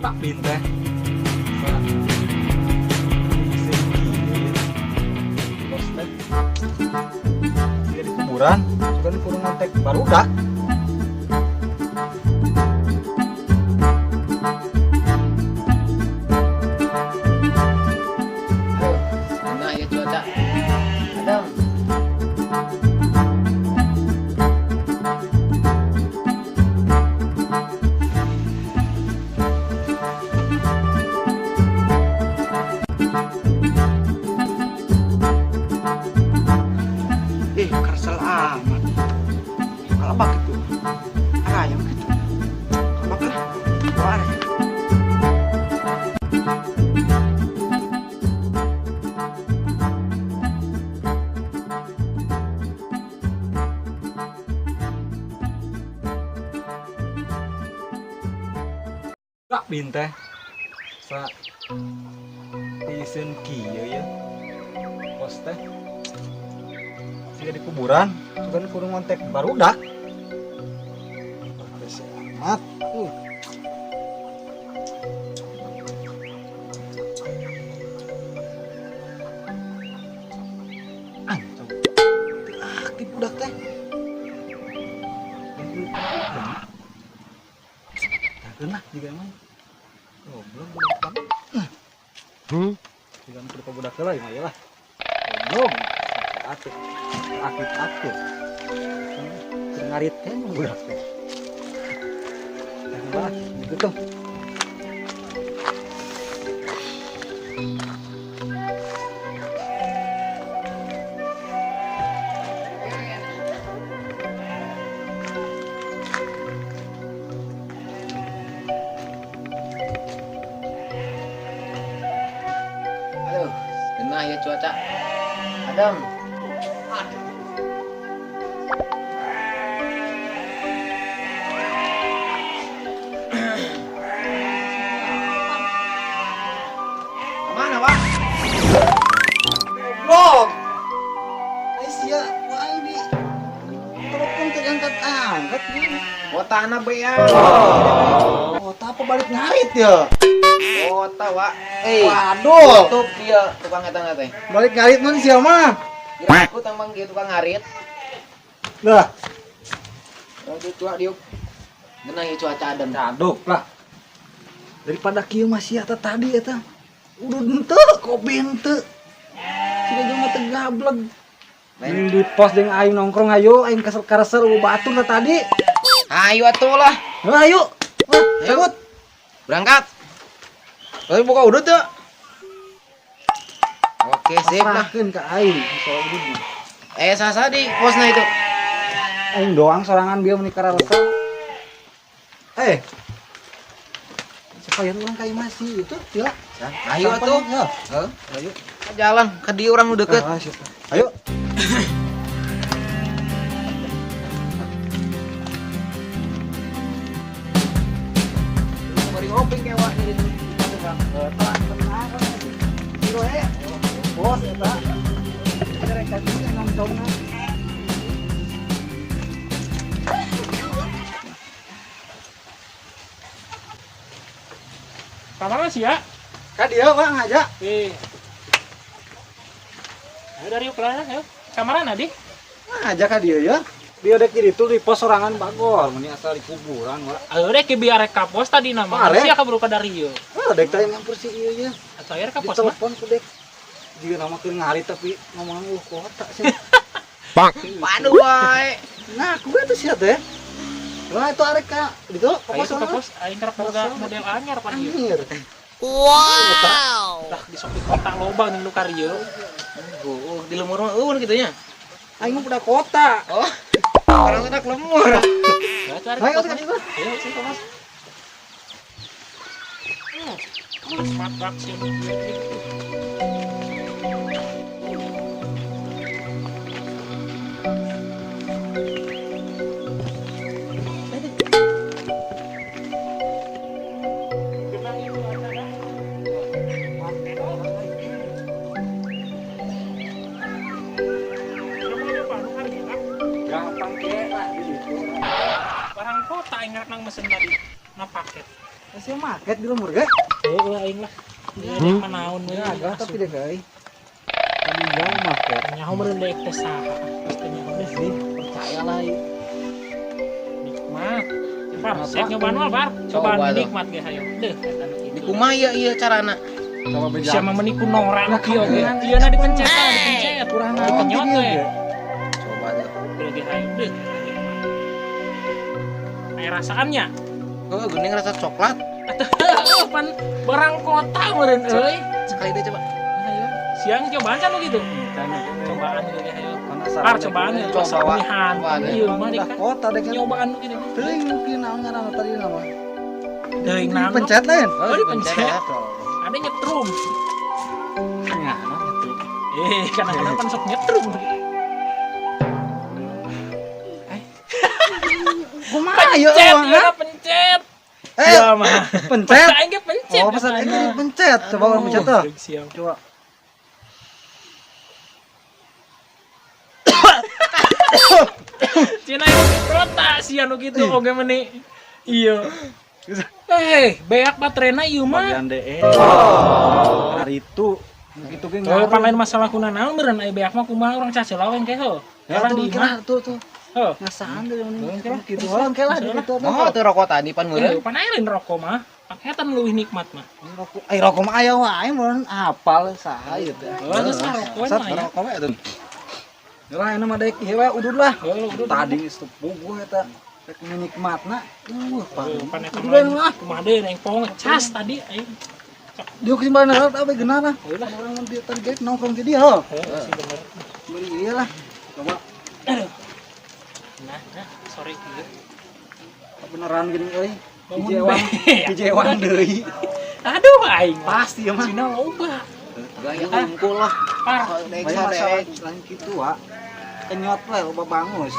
Tak binteh. Di kuburan, kan kurang ngontek barudak. Nah, ya cuaca. Adem. Kesel amat. Kalabak itu. Ayam gitu. Kalabak lah. Keluar. Tak binteh. Sa tiiseun kieu ya. Pos teh. Siga di kuburan, kan kudu ngontek barudak. Rese amat. Anjing. Aktif budak teh. Tah juga emang. Goblok budak. Jika nu kudu budak heula ieu mah lah. Goblok. Aktif. Aktif-aktif. Keur ngarit teh budak teh. Tah gitu tuh. Aduh, kena ya cuaca. Adem. Kemana, Pak? Goblok. Aisyah, wah ini telepon teh angkat-angkat gini. Kotana bea. Kota apa balik ngarit ya? Kota, Wak. Waduh. Tutup dia tukang eta teh. Balik ngarit mun sia mah. Aku tambang dia tukang ngarit. Lah, Oh, tua diuk. Geunah ieu cuaca adem. Caduk lah. Daripada kieu mah sia teh tadi eta. Udah henteu kopi henteu. Siga jeung mah teu gableg. Mending di pos jeung aing nongkrong ayo aing kesel karesel batur teh tadi. Ayo atuh lah. Heuh, ayo. Wah, cabut. Berangkat. Tapi buka udut tuh. Oke, sip lah. Pasrahkeun ka aing soal udut mah. Sasa di posna itu. Aing doang sorangan bieu meuni kararesel. Sekalian urang ka imah sih itu tila. Ayo atuh. Ya. Heeh. Ayo. Jalan ke di urang nu deket. Ah, siap. Ayo. Bari ngopi ke wak di ditu. Eta tenang kan. Tiro he. Bos eta. Mereka juga nongkrongna. Kamana sih ya? Ka dieu Bang ngaja. Ayo dari Ukraina, ayo. Kamarana di? Ngaja ka dieu ya. Dia dek di ditu di pos sorangan bagor, meni asal di kuburan wah. Ayo dek biar rek ka pos tadi nama. Arek. Sia kaburu ka dari ieu. Ah, dek teh nyampur si ieu ya. Atau air ka pos mah. Ditelepon ku dek. Jika nama keur ngarit tapi ngomong kota sih. Waduh wae. Nah, aku tuh sia teh. Lah itu arek ka ditu ka Ayo pos ka sorangan. pos aing karek boga model anyar pan ieu. Anjir. Wow. Tah di sok di kota loba ning nu ka rieu. Oh, di lemur mah eueun kitu nya. Aing mah budak kota. Oh. Orang sudah lemur. Ya, tuh arek Ayo ka pos ka mah. ditu. Ayo sih ka pos. Smart box yang Gampang ke lah di ditu. Barang kota aing nang mesen tadi na paket. Masih market di lembur ge. Heueuh aing lah. Ieu mah naon we. Ya, tapi deh euy. Tadi jauh market. Nyaho meureun deuk teh saha. Pasti nyaho deh. Ih, percayalah ieu. Nikmat. Par, siap nyobaan mah, Par. Cobaan Coba tuh. nikmat ge hayo. Deuh eta nu kitu. Di kumaha ieu carana? Coba beja. Siapa meni ku norak nu kieu ge. Ieu na dipencet, ah, dipencet. Kurang naon Dikenyot ti we. dieu ge. Coba tuh. Deuh ge hayo deuh. Aya rasaannya. Oh, geuning rasa coklat. Atuh pan barang kota meureun euy. Sekali deh coba. Hayo. Siang cobaan kan lu gitu. Cobaan gitu ge hayo. Par cobaan ya, Coba, Wak. nihan. Cobaan, ya. Ieu mah Udah kan kota deh kan. nyobaan nu gitu. Teuing mungkin naon ngaranna tadi nama. Teuing naon. Pencet lain. Oh, dipencet. ya. Ada nyetrum. Ngana nyetrum. Kadang-kadang pan sok nyetrum. Kumaha ya Pencet, eueuh, ieu pencet. Eh, Sia mah. pencet. Aing ge pencet. Oh, pesan ini pencet. Coba orang pencet tuh. Siap. Coba. Cina yang kota sia nu kitu oge meni. Iya. Beak baterena ieu mah. Bagian DE. Hari itu gitu ge Kalau pan lain masalah kuna naon meureun aya beak mah kumaha urang caceula we engke heuh. Ya Orang tuh di kira imah. tuh tuh. Heuh. Ngasaan deh mending gitu. Orang kela di gitu. Mau tuh rokok tadi pan meureun. Pan aya lain rokok mah. Paketan leuwih nikmat mah. Rokok, eh rokok mah aya wae meureun apal saha ieu teh. Heuh, geus ah, rokok Sat, mah aya. rokok we tuh. Lah ini mah daek ieu we udud lah. Heuh, udud. Tadi geus teu puguh eta. Rek nikmatna. Heuh, pan eta Udud mah lah. kumaha deui aing poho ngecas tadi aing. Dia kesimpulan apa geuna lah. Heuh lah. Orang mun di target nongkrong di dia heuh. Heuh, sih bener. Beli ieu lah. Coba Aduh. Nah, nah, sore kieu. beneran gini euy. Bangun Hiji ewang, bae. hiji ewang deui. Aduh aing. Pasti ya mah. Cina loba. Gaya unggul lah. Par. Dek Banyak masalah sare. lain kitu wa. Kenyot we loba bangus.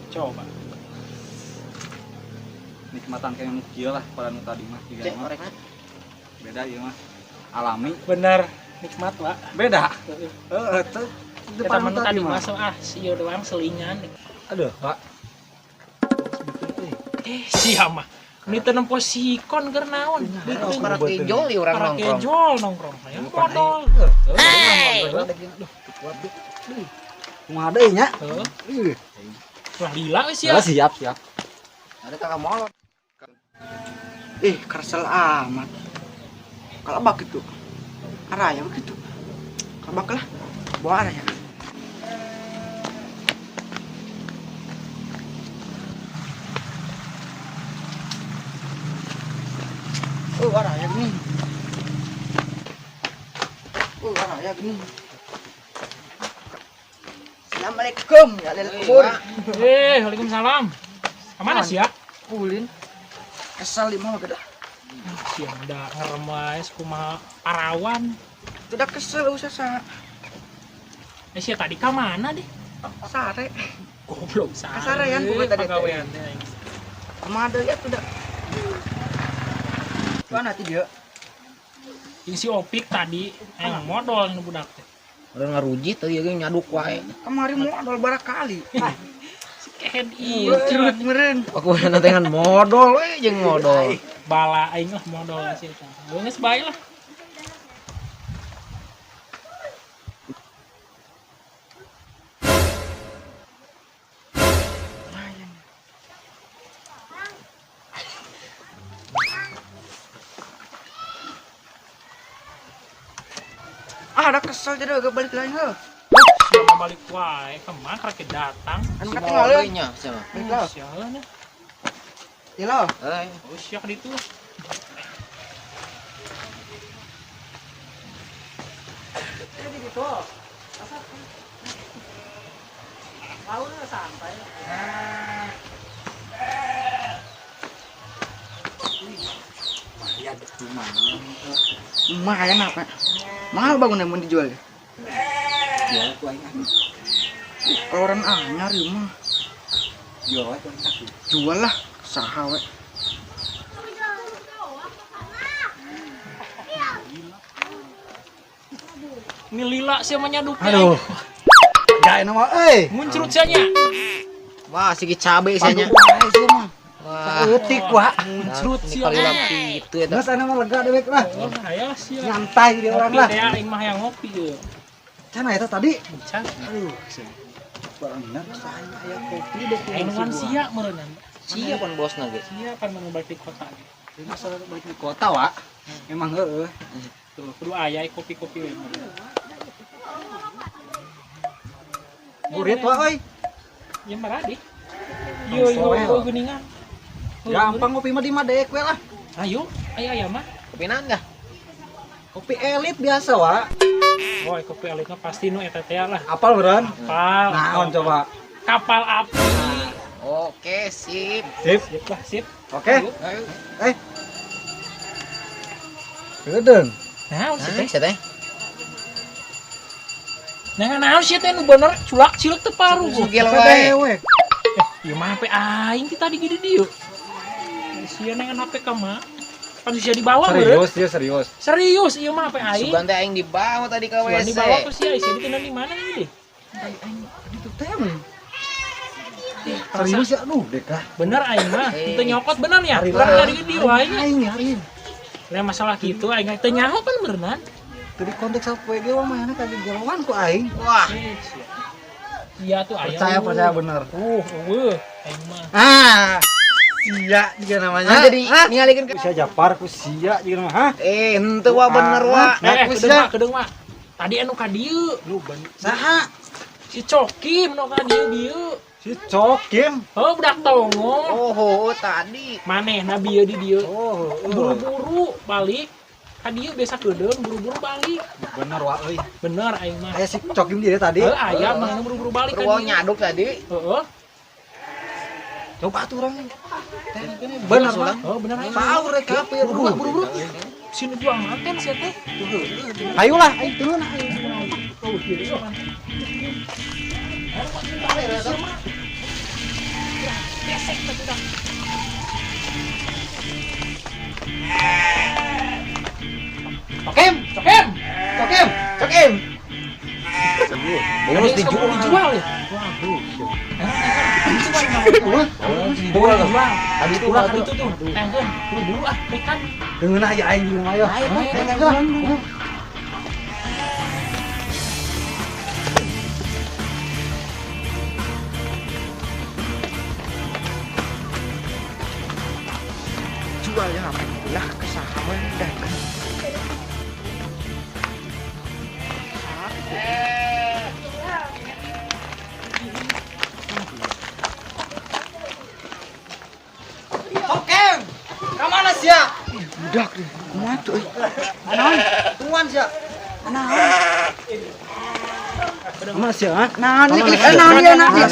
Coba. Nikmatan kayak nu kieu lah pada nu tadi mah jiga Cek mah. orekna. Beda ieu mah. Alami. Bener, nikmat, Wak. Beda. Heeh, teu Kita depan mah nu tadi tadi mah. masuk ah, si ieu doang selingan. Aduh, Pak. Sia mah. Ini teu nempo sikon keur naon. Oh, para kejol ieu urang Para nongkrong. kejol nongkrong. Hayang modal. Hei. Aduh, kumaha deui nya? Heuh. Ih. Wah, lila we sia. Ya, siap, siap. Ada kakak molot. Ih, kesel amat. Kalau bak itu, araya begitu. Kalau bak lah, bawa araya. Oh, araya gini. Oh, araya gini. Assalamualaikum, ya lel kubur. Waalaikumsalam. Kemana sia? Ulin. Kesel di mah gede. Sia udah ngerem wae kumaha parawan. Tidak kesel usah sa Sia tadi ka mana deh? sare. Goblok sare. Kasarean bukan tadi teh. Pagawean teh aing. Kemana ya tidak. Mana tadi dia? Jeung si Opik tadi aing modal nu budak teh. Udah ngarujit tadi ge nyaduk wae. Kemarin modal barakali. Si kehed ieu Curut meren. Aku nantengan modal we jeung modal. Bala aing lah modal si eta. Geus bae lah. Ah, ada kesel jadi agak balik lagi heuh. Siapa balik wae kemana rek datang. Anu Si ketinggalan. nya siapa? Balik lah. Sia nya. Ya lah. Eh, Oh sia ka ditu. Lumayan apa? Mahal bangunan mau dijual ya? Jual ku aing ah. Keluaran anyar ieu mah. Jual wae ku aing ah. Jual lah, saha we. Ini lila sia mah nyaduk Aduh. Gae nama euy. Muncrut sia nya. Wah, sigi cabe sia nya. Padu wae sia mah. Saeutik wa. Muncrut sia. Kitu eta. Geus anu mah lega dewek lah. Oh, aya sia. Nyantai di orang lah. Ngopi teh aing mah yang ngopi ieu. Can eta tadi. Can. Aduh, bener saya aya kopi deh. Aing nuan sia meureunna. Sia pan bosna ge. Sia pan mun balik di kota ge. Masalah balik di kota wa. Emang heueuh. Tuh, kudu aya kopi-kopi we. Burit wa euy. Ieu maradi. Yo yo geuningan. Gampang ngopi mah di Madek we lah. Ayo, aya aya mah. Kopi naon dah? Kopi elit biasa wa. Oh, kopi elit mah pasti nu eta teh lah. Apal beureun? Apal. Naon coba? Kapal api. Oke, sip. Sip. Sip lah, sip. Oke. Ayo. Geudeung. Naon sih teh? Nah, teh. Nah, naon sih teh nu bener culak cilek teu paru. Sugel wae. Ieu mah HP aing ti tadi gede dieu. Sia nengan HP ka mah. Pan sia dibawa meureun. Serius, dia serius. Serius ieu mah HP aing. Sugan teh aing dibawa tadi ka WC. Sugan dibawa ku sia, sia ditindan di mana ini deh? Aing ditu teh mun. Serius ya, aduh dek lah. Bener aing mah, teu nyokot bener ya. Urang tadi gede wae. Aing hari. Lah masalah kitu aing teu nyaho pan berenang. Teu di konteks sapoe ge mah mana kagegeloan ku aing. Wah. Iya tuh ayam. Percaya percaya bener. Eueuh aing mah. Ah. Sia juga namanya. Nah, jadi ningalikeun ke sia Japar ku sia juga nama, hah? Henteu wa bener wa. Nah, ku sia kedeung wa. Tadi anu ka dieu. Lu bener. Saha? Si Cokim nu ka dieu dieu. Si Cokim. Oh, budak tongo. Oh, tadi. Manehna bieu di dieu. Oh, buru-buru balik. Ka dieu biasa keudeung buru-buru balik. Bener wa euy. Bener aing mah. Aya si Cokim dia tadi. Heuh, aya manehna buru-buru balik ka dieu. Nyaduk tadi. Heeh. Coba tuh orang. Bener lah. Oh, bener aing. Paur rek kabeh buru-buru. Sini jual manten sia teh. Ayolah, aing turun aing. Oh, ieu. Besek teh udah. Cokim, Cokim, Cokim, Cokim. Bonus dijual, dijual ya. Waduh. Jual. Tadi itu ulah itu tuh. Tengkeun, buru-buru ah, ikan. Deungeun aya aing jeung ayo. Ayo. Jual ya lah kesahaman dah. Oke, kamana sia? Budak deh, kumaha tuh euy? Naon? Tungguan sia. Naon? Kamana sia, ha? Naon ieu naon ieu naon?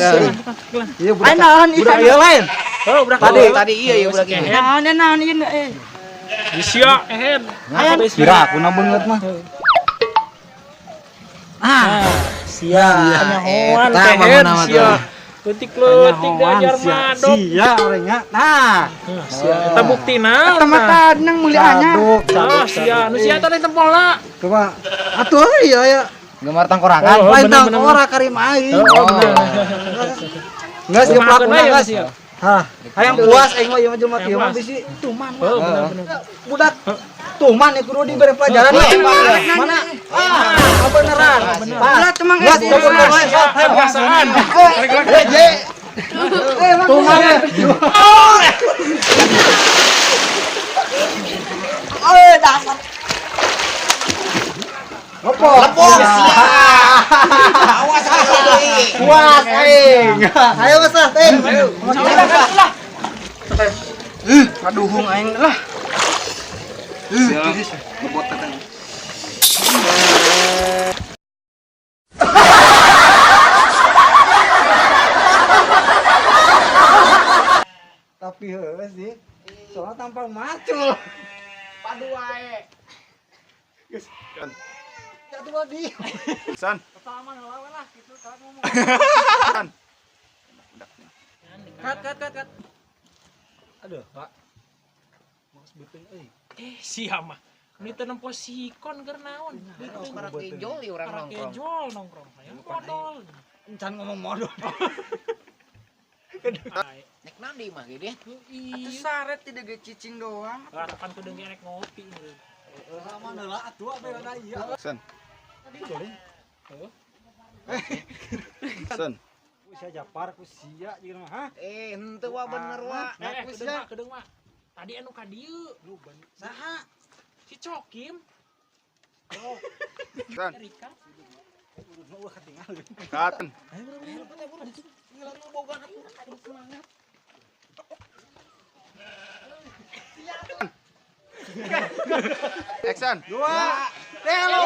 Ieu budak. Naon budak ieu lain. Oh, budak tadi iya ya budak ini. Naon naon ieu eh. Di sia ehem. Kira aku na beungeut mah. Ah, sia. Kanyahoan teh sia. Leutik-leutik diajar madok. Sia orangnya. Nah, sia eta buktina. Eta mah tadi nang meuli anyar. Ah, sia. Nu sia teh tempolna. Coba. Atuh iya ya. Gemar tangkorakan. Lain tangkorak karim aing. Oh, bener. Geus geplak geus. Hah, hayang puas aing mah ieu mah jelema kieu mah bisi tuman. Oh, bener bener. Budak tuman ya kudu dibere pelajaran. Mana? Ah, beneran. Lah temang Geus kebiasaan. Tuman. Eh, dasar. Lepok. Lepok. Awas aing. Puas aing. Ayo geus lah, teh. Ngaduhung aing lah. Ngebot katanya. Tapi heueuh sih. Soalnya tampang macul. Padu wae. Geus. Jatuh di. San. Pertama ngelawan lah gitu kalau ngomong. San. Cut cut cut cut. Aduh, Pak. Males beuteung euy. Sia mah. Ini teu nempo sikon keur naon? Orang kejol ieu urang nongkrong. Kejol nongkrong. Hayang modal. Encan ngomong modal. Nek nandi mah gede. Atuh saret tidak ge cicing doang. Harapan kudu ge rek ngopi. Sama heula atuh abe rada ieu. Sen. Heuh. Sen. Ku sia Japar ku sia jeung mah ha. Eh, henteu wa bener wa. Eh, kedeung mah, kedeung mah. Tadi anu ka dieu. Lu ben saha? Si Cokim. Sen. Rika. Urutna ulah katingal. Cut. Ayo buru buru buru. Semangat. Action. 2 3.